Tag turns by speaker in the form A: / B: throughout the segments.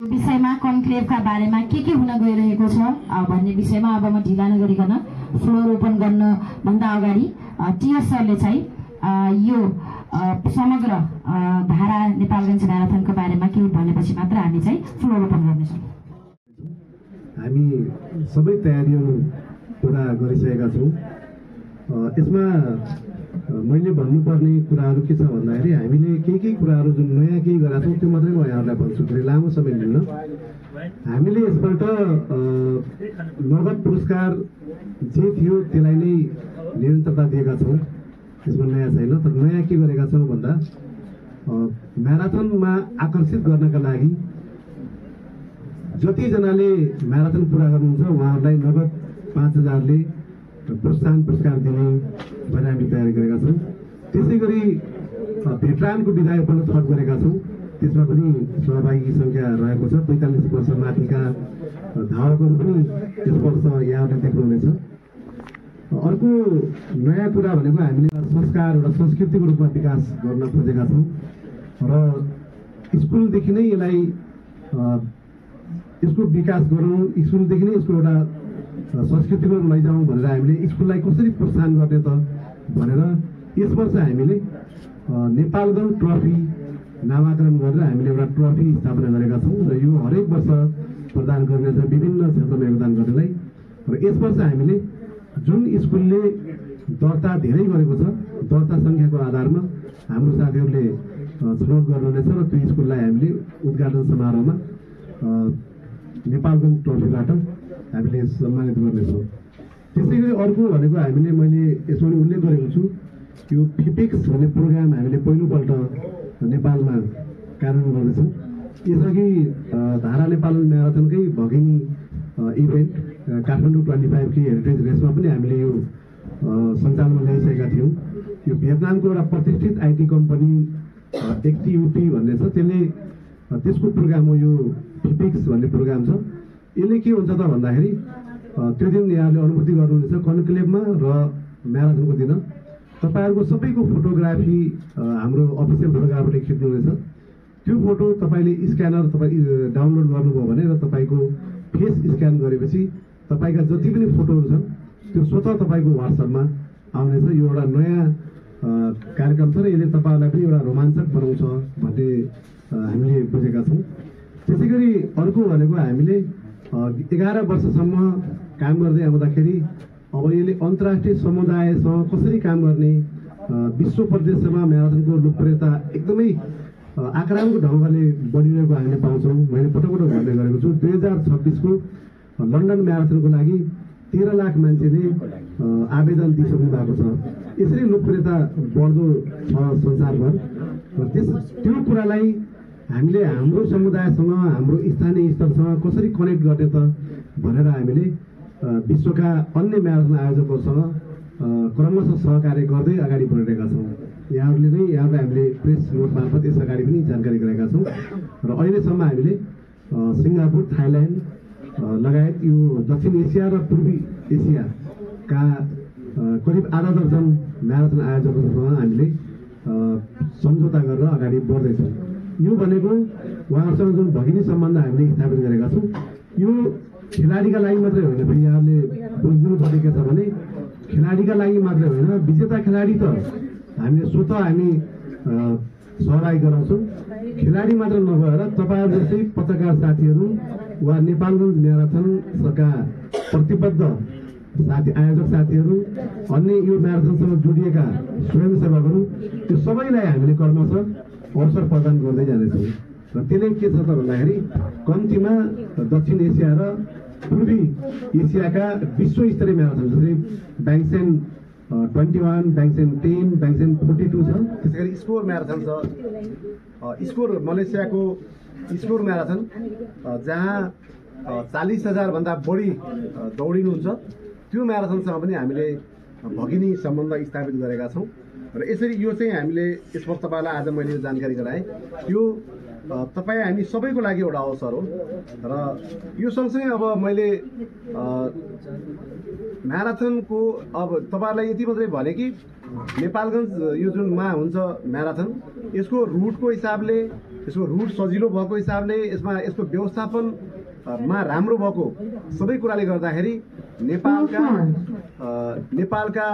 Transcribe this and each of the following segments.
A: विषयमा कन्क्लेभका बारेमा के हुन गइरहेको छ भन्ने विषयमा अब म ढिला नगरिकन फ्लोर ओपन गर्नुभन्दा अगाडि टीएस सरले चाहिँ यो समग्र धारा नेपालगञ्ज म्याराथनको बारेमा केही भनेपछि मात्र हामी चाहिँ फ्लोर ओपन गर्नेछौँ।
B: हामी सबै तयारीहरू पुरा गरिसकेका छौँ। यसमा मैले भन्नुपर्ने कुराहरू के छ भन्दाखेरि हामीले केही कुराहरू जुन नयाँ केही गरेका छौँ त्यो मात्रै म यहाँहरूलाई भन्छु, फेरि लामो समय लिन्न। हामीले यसपल्ट नगद पुरस्कार जे थियो त्यसलाई नै निरन्तरता दिएका छौँ, यसमा नयाँ छैन। तर नयाँ के गरेका छौँ भन्दा म्याराथनमा आकर्षित गर्नका लागि जतिजनाले म्याराथन पुरा गर्नुहुन्छ उहाँहरूलाई नगद 5,000ले प्रोत्साहन पुरस्कार दिने भनेर हामी तयारी गरेका छौँ। त्यसै गरी भेटरानको विधायक पनि थप गरेका छौँ, त्यसमा पनि सहभागी सङ्ख्या रहेको छ। 45 वर्ष माथिका धावकहरू पनि यस वर्ष यहाँबाट देख्नुहुनेछ। अर्को नयाँ कुरा भनेको हामीले संस्कार एउटा संस्कृतिको रूपमा विकास गर्न खोजेका छौँ र स्कुलदेखि नै यसको विकास गरौँ, स्कुलदेखि नै यसको एउटा संस्कृतिको लैजाउँ भनेर हामीले स्कुललाई कसरी प्रोत्साहन गर्ने त भनेर यस वर्ष हामीले नेपालगञ्ज ट्रफी नामाकरण गरेर हामीले एउटा ट्रफी स्थापना गरेका छौँ र यो हरेक वर्ष प्रदान गरिनेछ विभिन्न क्षेत्रमा योगदान गर्नेलाई। र यस वर्ष हामीले जुन स्कुलले दर्ता धेरै गरेको छ दर्ता सङ्ख्याको आधारमा हाम्रो साथीहरूले छनौट गर्नुहुनेछ र त्यो स्कुललाई हामीले उद्घाटन समारोहमा नेपालगञ्ज ट्रफीबाट हामीले सम्मानित गर्नेछौँ। त्यसै गरी अर्को भनेको मैले यसमा उल्लेख गरेको छु, यो फिपिक्स भन्ने प्रोग्राम हामीले पहिलोपल्ट नेपालमा कार्यान्वयन गर्दैछौँ। यसअघि धारा नेपाल म्याराथनकै भगिनी इभेन्ट काठमाडौँ 25 की हेरिटेज रेसमा पनि हामीले यो सञ्चालनमा ल्याइसकेका थियौँ। यो भियतनामको एउटा प्रतिष्ठित आइटी कम्पनी एक्टियुटी भन्ने छ, त्यसको प्रोग्राम हो यो फिपिक्स भन्ने प्रोग्राम छ। यसले के हुन्छ त भन्दाखेरि त्यो दिन यहाँले अनुभूति गर्नुहुनेछ कन्क्लेभमा र म्याराथनको दिन तपाईँहरूको सबैको फोटोग्राफी हाम्रो अफिसियल फोटोग्राफरले खिच्नुहुनेछ। त्यो फोटो तपाईँले स्क्यानर डाउनलोड गर्नुभयो भने र तपाईँको फेस स्क्यान गरेपछि तपाईँका जति पनि फोटोहरू छन् त्यो स्वतः तपाईँको वाट्सएपमा आउनेछ। यो एउटा नयाँ कार्यक्रम छ र यसले तपाईँहरूलाई पनि एउटा रोमाञ्चक बनाउँछ भन्ने हामीले बुझेका छौँ। त्यसै गरी अर्को भनेको हामीले 11 वर्षसम्म काम गर्दै आउँदाखेरि अब यसले अन्तर्राष्ट्रिय समुदायसँग कसरी काम गर्ने, विश्व प्रदेशमा म्याराथनको लोकप्रियता एकदमै आक्रामक ढङ्गले बढिरहेको हामीले पाउँछौँ। मैले पटक भन्ने गरेको छु 2026को लन्डन म्याराथनको लागि 13 लाख मान्छेले आवेदन दिइसक्नु भएको छ। यसरी लोकप्रियता बढ्दो छ संसारभर र त्यो कुरालाई हामीले हाम्रो समुदायसँग हाम्रो स्थानीय स्तरसँग कसरी कनेक्ट गर्ने त भनेर हामीले विश्वका अन्य म्याराथन आयोजकहरूसँग क्रमशः सहकार्य गर्दै अगाडि बढिरहेका छौँ। यहाँहरूले हामीले प्रेस नोट मार्फत यस अगाडि पनि जानकारी गराएका छौँ र अहिलेसम्म हामीले सिङ्गापुर, थाइल्यान्ड लगायत यो दक्षिण एसिया र पूर्वी एसियाका करिब आधा दर्जन म्याराथन आयोजकहरूसँग हामीले सम्झौता गरेर अगाडि बढ्दैछौँ। यो भनेको उहाँहरूसँग जुन भगिनी सम्बन्ध हामीले स्थापित गरेका छौँ यो खेलाडीका लागि मात्रै होइन, फेरि यहाँले बुझ्नु पर्ने के छ भने खेलाडीका लागि मात्रै होइन, विजेता खेलाडी त हामीले स्वतः हामी सहभागी गराउँछौँ। खेलाडी मात्र नभएर तपाईँहरू जस्तै पत्रकार साथीहरू वा नेपालगञ्ज म्याराथनका प्रतिबद्ध आयोजक साथीहरू, अन्य यो म्याराथनसँग जोडिएका स्वयंसेवकहरू, त्यो सबैलाई हामीले क्रमशः अवसर प्रदान गर्दै जानेछौँ। र त्यसले के छ त भन्दाखेरि कम्तीमा दक्षिण एसिया र पूर्वी एसियाका विश्वस्तरीय म्याराथन जस्तै ब्याङ्सेन 21, ब्याङ्सेन 10, ब्याङ्सेन 42 छ। त्यसै गरी स्कोर म्याराथन छ, स्कोर मलेसियाको स्कोर म्याराथन जहाँ 40,000 भन्दा बढी दौडिनुहुन्छ, त्यो म्याराथनसँग पनि हामीले भगिनी सम्बन्ध स्थापित गरेका छौँ। र यसरी यो चाहिँ हामीले यसमा तपाईँलाई आज मैले जानकारी गराएँ। यो तपाईँ हामी सबैको लागि एउटा अवसर हो र यो सँगसँगै अब मैले म्याराथनको अब तपाईँहरूलाई यति मात्रै भने कि नेपालगञ्ज यो जुनमा हुन्छ म्याराथन, यसको रुटको हिसाबले यसको रुट सजिलो भएको हिसाबले यसको व्यवस्थापनमा राम्रो भएको सबै कुराले गर्दाखेरि नेपालका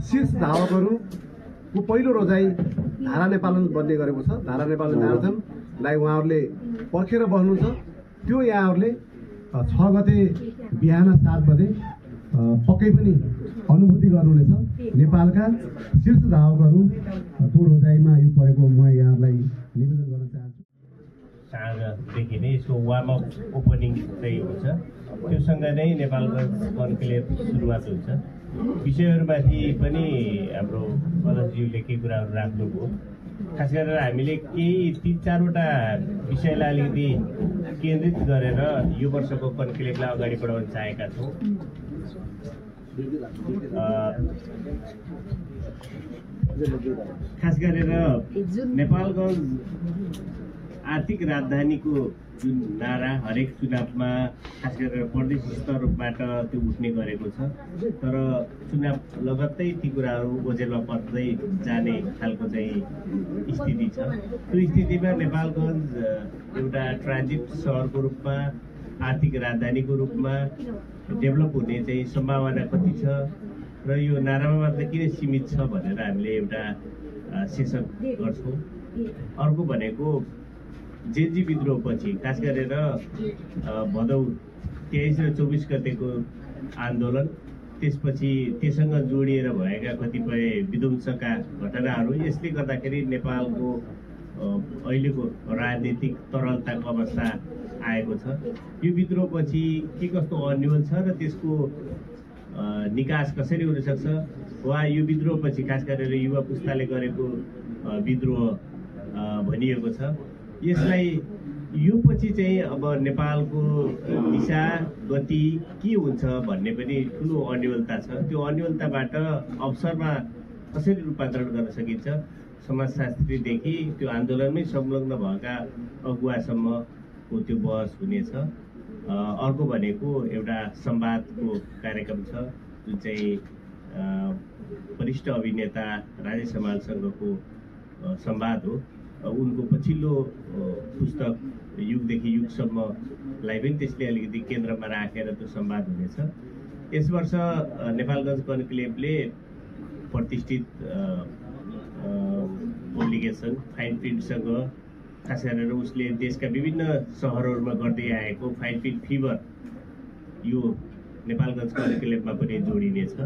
B: शीर्ष धावकहरूको पहिलो रोजाइ धारा नेपालगञ्ज बन्ने गरेको छ। धारा नेपालगञ्ज म्याराथनलाई उहाँहरूले पर्खेर बस्नुहुन्छ। त्यो यहाँहरूले 6 गते बिहान 7 बजे पक्कै पनि अनुभूति गर्नुहुनेछ। नेपालका शीर्ष धावकहरूको रोजाइमा यो परेको म यहाँहरूलाई निवेदन गर्न चाहन्छु।
C: साँझदेखि नै यसको वार्म अप ओपनिङ चाहिँ हुन्छ। त्योसँग नै नेपालगञ्ज कन्क्लेभ सुरुवात हुन्छ। विषयहरूमाथि पनि हाम्रो अध्यक्षज्यूले केही कुराहरू राख्नुभयो। खास गरेर हामीले केही 3-4वटा विषयलाई अलिकति केन्द्रित गरेर यो वर्षको कन्क्लेभलाई अगाडि बढाउन चाहेका छौँ। खास गरेर नेपालगञ्ज आर्थिक राजधानीको जुन नारा हरेक चुनावमा खास गरेर प्रदेश स्तरबाट त्यो उठ्ने गरेको छ, तर चुनाव लगत्तै ती कुराहरू ओझेलमा पर्दै जाने खालको चाहिँ स्थिति छ। त्यो स्थितिमा नेपालगञ्ज एउटा ट्रान्जिट सहरको रूपमा, आर्थिक राजधानीको रूपमा डेभलप हुने चाहिँ सम्भावना कति छ र यो नारामा मात्र किन सीमित छ भनेर हामीले एउटा सेसन गर्छौँ। अर्को भनेको जेजी विद्रोहपछि खास गरेर भदौ 23 र 24 गतेको आन्दोलन, त्यसपछि त्यससँग जोडिएर भएका कतिपय विध्वंसका घटनाहरू, यसले गर्दाखेरि नेपालको अहिलेको राजनीतिक तरलताको अवस्था आएको छ। यो विद्रोहपछि के कस्तो अन्यल छ र त्यसको निकास कसरी हुनसक्छ, वा यो विद्रोहपछि खास गरेर युवा पुस्ताले गरेको विद्रोह भनिएको छ, यसलाई यो पछि चाहिँ अब नेपालको दिशा गति के हुन्छ भन्ने पनि ठुलो अन्यलता छ। त्यो अन्यलताबाट अवसरमा कसरी रूपान्तरण गर्न सकिन्छ, समाजशास्त्रीदेखि त्यो आन्दोलनमै संलग्न भएका अगुवासम्मको त्यो बहस हुनेछ। अर्को भनेको एउटा संवादको कार्यक्रम छ, जुन चाहिँ वरिष्ठ अभिनेता राजेश हमालसँगको संवाद हो। उनको पछिल्लो पुस्तक युगदेखि युगसम्मलाई पनि त्यसले अलिकति केन्द्रमा राखेर त्यो संवाद हुनेछ। यस वर्ष नेपालगञ्ज कन्क्लेभले प्रतिष्ठित पब्लिकेसन फाइन प्रिन्टसँग खास गरेर उसले देशका विभिन्न सहरहरूमा गर्दै आएको फाइन प्रिन्ट फिभर यो नेपालगञ्ज कन्क्लेभमा पनि जोडिनेछ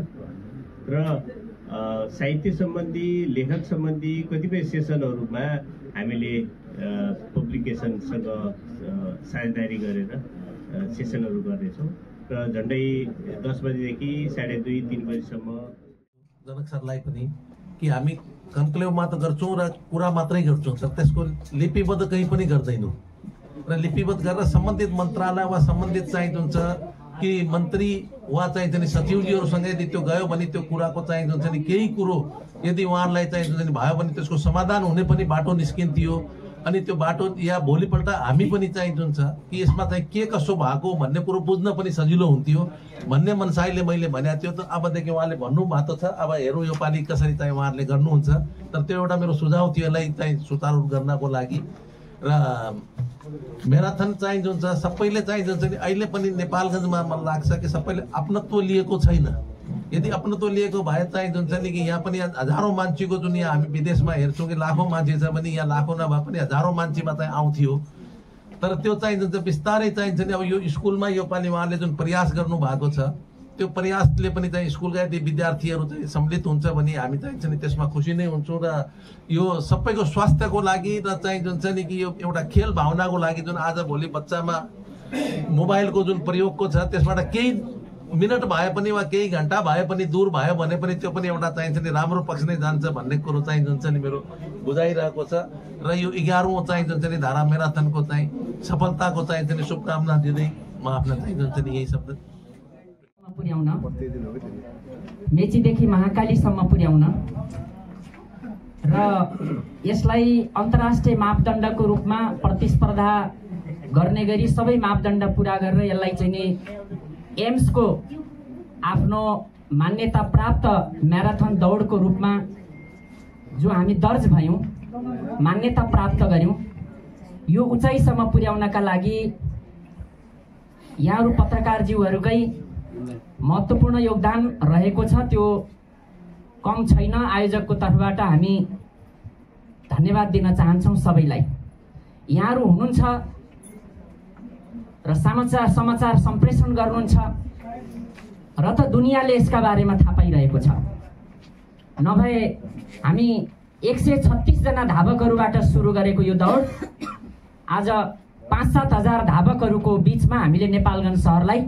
C: र साहित्य सम्बन्धी, लेखक सम्बन्धी कतिपय सेसनहरूमा हामीले पब्लिकेसनसँग साझेदारी गरेर सेसनहरू गर्नेछौँ र झन्डै 10 बजेदेखि 2:30-3 बजीसम्म।
D: जनक सरलाई पनि कि हामी कन्क्लेभमा त गर्छौँ र कुरा मात्रै गर्छौँ, तर त्यसको लिपिबद्ध कहीँ पनि गर्दैनौँ र लिपिबद्ध गरेर सम्बन्धित मन्त्रालय वा सम्बन्धित चाहिँ जुन छ कि मन्त्री वा चाहिँ सचिवजीहरूसँग यदि त्यो गयो भने त्यो कुराको चाहिँ जुन छ नि केही कुरो यदि उहाँहरूलाई चाहिँ जुन भयो भने त्यसको समाधान हुने पनि बाटो निस्किन्थ्यो। अनि त्यो बाटो या भोलिपल्ट हामी पनि चाहिँ जुन छ कि यसमा चाहिँ के कसो भएको भन्ने कुरो बुझ्न पनि सजिलो हुन्थ्यो भन्ने मनसायले मैले भनेको थियो। त अबदेखि उहाँले भन्नुभएको छ, अब हेरौँ यो पालि कसरी चाहिँ उहाँहरूले गर्नुहुन्छ। तर त्यो एउटा मेरो सुझाव थियो, यसलाई चाहिँ सुचारू गर्नको लागि। र म्याराथन चाहिँ जुन छ सबैले चाहिँ जुन छ नि अहिले पनि नेपालगञ्जमा मलाई लाग्छ कि सबैले अपनत्व लिएको छैन। यदि अपनत्व लिएको भए चाहिँ जुन छ नि कि यहाँ पनि हजारौँ मान्छेको जुन यहाँ हामी विदेशमा हेर्छौँ कि लाखौँ मान्छे छ भने यहाँ लाखौँ नभए पनि हजारौँ मान्छेमा चाहिँ आउँथ्यो। तर त्यो चाहिँ जुन चाहिँ बिस्तारै चाहिन्छ नि अब यो स्कुलमा यो पालि उहाँले जुन प्रयास गर्नु भएको छ त्यो प्रयासले पनि चाहिँ स्कुलका यदि विद्यार्थीहरू चाहिँ सम्मिलित हुन्छ भने हामी चाहिन्छ नि त्यसमा खुसी नै हुन्छौँ। र यो सबैको स्वास्थ्यको लागि र चाहिँ जुन छ नि कि यो एउटा खेल भावनाको लागि जुन आज भोलि बच्चामा मोबाइलको जुन प्रयोगको छ त्यसबाट केही मिनट भए पनि वा केही घन्टा भए पनि दूर भयो भने पनि त्यो पनि एउटा चाहिन्छ नि राम्रो पक्ष नै जान्छ भन्ने कुरो चाहिँ जुन छ नि मेरो बुझाइरहेको छ। र यो 11औं चाहिँ जुन छ नि धारा म्याराथनको चाहिँ सफलताको चाहिन्छ नि शुभकामना दिँदै म आफ्नो चाहिँ जुन छ नि यही शब्द
E: पुर्याउन, मेचीदेखि महाकालीसम्म पुर्याउन र यसलाई अन्तर्राष्ट्रिय मापदण्डको रूपमा प्रतिस्पर्धा गर्ने गरी सबै मापदण्ड पुरा गरेर यसलाई चाहिँ नि एम्सको आफ्नो मान्यता प्राप्त म्याराथन दौडको रूपमा जो हामी दर्ज भयौँ, मान्यता प्राप्त गऱ्यौँ, यो उचाइसम्म पुर्याउनका लागि यहाँहरू पत्रकारज्यूहरूकै महत्त्वपूर्ण योगदान रहेको छ, त्यो कम छैन। आयोजकको तर्फबाट हामी धन्यवाद दिन चाहन्छौँ सबैलाई। यहाँहरू हुनुहुन्छ र समाचार सम्प्रेषण गर्नुहुन्छ र त दुनियाँले यसका बारेमा थाहा पाइरहेको छ। नभए हामी 136 जना धावकहरूबाट सुरु गरेको यो दौड आज 5-7 हजार धावकहरूको बीचमा हामीले नेपालगञ्ज सहरलाई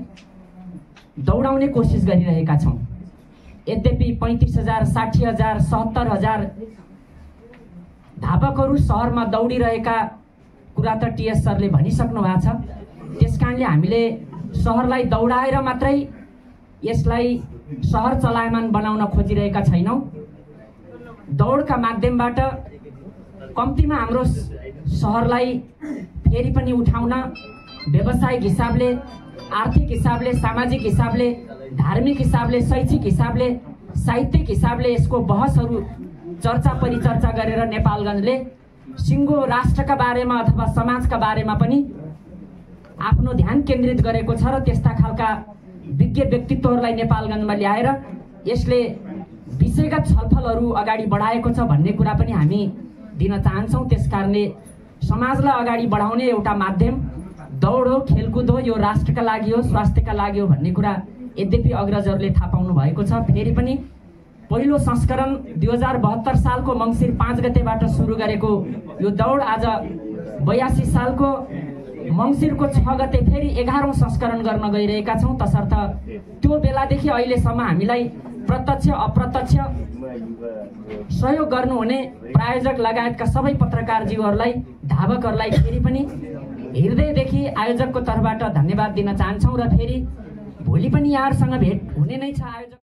E: दौडाउने कोसिस गरिरहेका छौँ। यद्यपि 35,000, 60,000, 70,000 धावकहरू सहरमा दौडिरहेका कुरा त टिएस सरले भनिसक्नु भएको छ। त्यसकारणले हामीले सहरलाई दौडाएर मात्रै यसलाई सहर चलायमान बनाउन खोजिरहेका छैनौँ। दौडका माध्यमबाट कम्तीमा हाम्रो सहरलाई फेरि पनि उठाउन व्यावसायिक हिसाबले, आर्थिक हिसाबले, सामाजिक हिसाबले, धार्मिक हिसाबले, शैक्षिक हिसाबले, साहित्यिक हिसाबले यसको बहसहरू चर्चा परिचर्चा गरेर नेपालगञ्जले सिङ्गो राष्ट्रका बारेमा अथवा समाजका बारेमा पनि आफ्नो ध्यान केन्द्रित गरेको छ र त्यस्ता खालका विज्ञ व्यक्तित्वहरूलाई नेपालगञ्जमा ल्याएर यसले विषयगत छलफलहरू अगाडि बढाएको छ भन्ने कुरा पनि हामी दिन चाहन्छौँ। त्यसकारणले समाजलाई अगाडि बढाउने एउटा माध्यम दौड हो, खेलकुद हो, यो राष्ट्रका लागि हो, स्वास्थ्यका लागि हो भन्ने कुरा यद्यपि अग्रजहरूले थाहा पाउनु भएको छ। फेरि पनि पहिलो संस्करण 2072 सालको मङ्सिर 5 गतेबाट सुरु गरेको यो दौड आज 82 सालको मङ्सिरको 6 गते फेरि 11औं संस्करण गर्न गइरहेका छौँ। तसर्थ त्यो बेलादेखि अहिलेसम्म हामीलाई प्रत्यक्ष अप्रत्यक्ष सहयोग गर्नुहुने प्रायोजक लगायतका सबै पत्रकारज्यूहरूलाई, धावकहरूलाई फेरि पनि हृदयदेखि आयोजकको तर्फबाट धन्यवाद दिन चाहन्छौँ र फेरि भोलि पनि यहाँहरूसँग भेट हुने नै छ। आयोजक